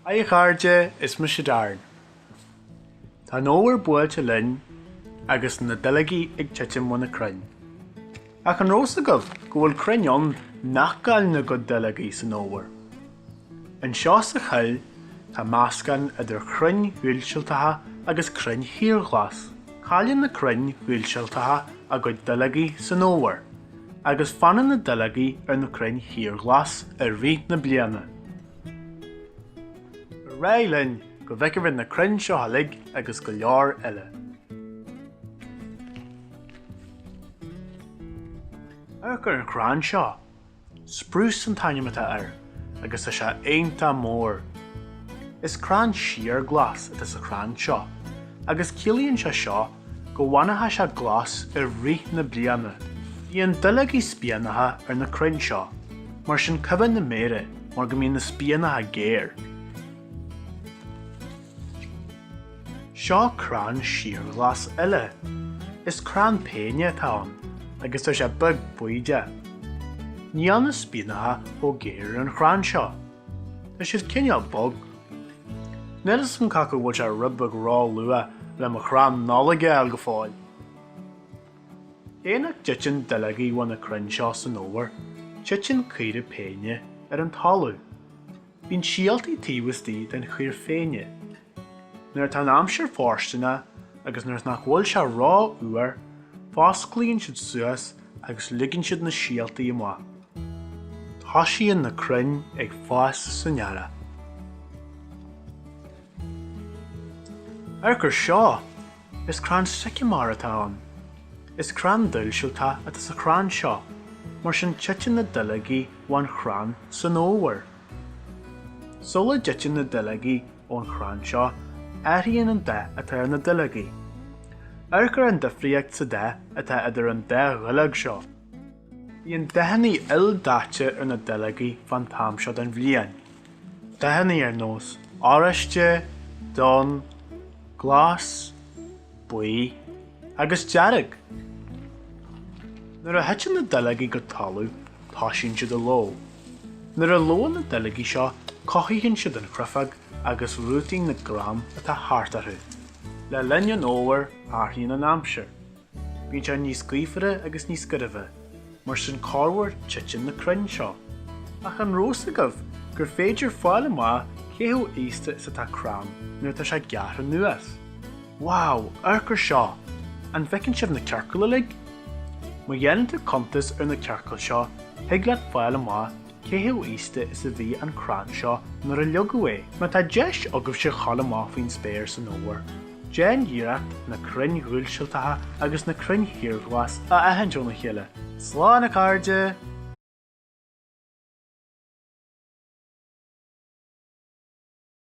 Haigh a chairde, is mise Darren. Tá an fhómhar buailte linn agus na duilleogaí ag titim ó na crainn. Ach an raibh 's agaibh go bhfuil crainn ann nach gcailleann a gcuid duilleogaí san fhómhar? Anseo sa choill tá meascán idir chrainn dhuillsilteacha agus crainn shíorghlas. Cailleann na crainn dhuillsilteacha a gcuid duilleogaí san fhómhar agus fanann na duilleogaí ar na crainn shíorghlas i rith na bliana. Ar aghaidh linn go bhfeicfimid na crainn seo uilig agus go leor eile. Amharc ar an chrann seo. Spruce an t-ainm atá air agus tá sé iontach mór. Is crann síorghlas atá sa chrann seo agus ciallaíonn sé seo go bhfanfaidh sé glas i rith na bliana. Bíonn duilleogaí spíonacha ar na crainn seo, mar sin coimhéad na méara mar go mbíonn na spíonacha géar. Seo crann síorghlas eile. Is crann péine atá ann agus tá sé beag baoideach. Níl na spíonacha chomh géar ar an chrann seo. Tá siad cineál bog. Níl fhios agam cé acu bhfuil sé rud beag ró-luath le mo chrann Nollag a fháil go fóill. Cé nach dtiteann duilleogaí ó na crainn seo san fhómhar, titeann caora péine ar an talamh. Bíonn síoltaí taobh istigh den chaor phéine. Nuair atá an aimsir fóirsteanach agus nuair nach bhfuil sé ró-fhuar, fosclaíonn siad suas agus ligeann siad na síoltaí amach. Toisíonn na crainn ag fás san earrach. Amharc ar seo! Is crann sycamore atá ann. Is crann duillsilteach atá sa chrann seo, mar sin titeann na duilleogaí ón chrann san fhómhar. Sula dtiteann na duilleogaí ón chrann seo, athraíonn an dath atá ar na duilleogaí. Amharc ar an difríocht sa dath atá idir an dá dhuilleog seo. Bíonn dathanna ildaite ar na duilleogaí fán t-am seo den bhliain. Dathanna ar nós oráiste, donn, glas, buí agus dearg. Nuair a thiteann na duilleogaí go talamh, toisíonn siad a lobhadh. Nuair a lobhann na duilleogaí seo, cothaíonn siad an chreafóg agus rútaí na gcrann atá thart orthu. Le linn an fhómhair, athraíonn an aimsir. Bíonn sé níos gaofaire agus níos gairbhe, mar sin corruair titeann na crainn seo. Ach an raibh 's agaibh gur féidir fáil amach cé chomh aosta is atá crann nuair atá sé gearrtha anuas? Wow, amharc ar seo! An bhfeiceann sibh na ciorcail uilig? Má dhéanann tú cuntas ar na ciorcail seo, thig leat fáil amach cé chomh aosta is a bhí an crann seo nuair a leagadh é. Má tá deis agaibhse dhul amach faoin spéir san fhómhar, déan iarracht na crainn dhuillsilteacha agus na crainn shíorghlas a aithint óna chéile. Slán a chairde!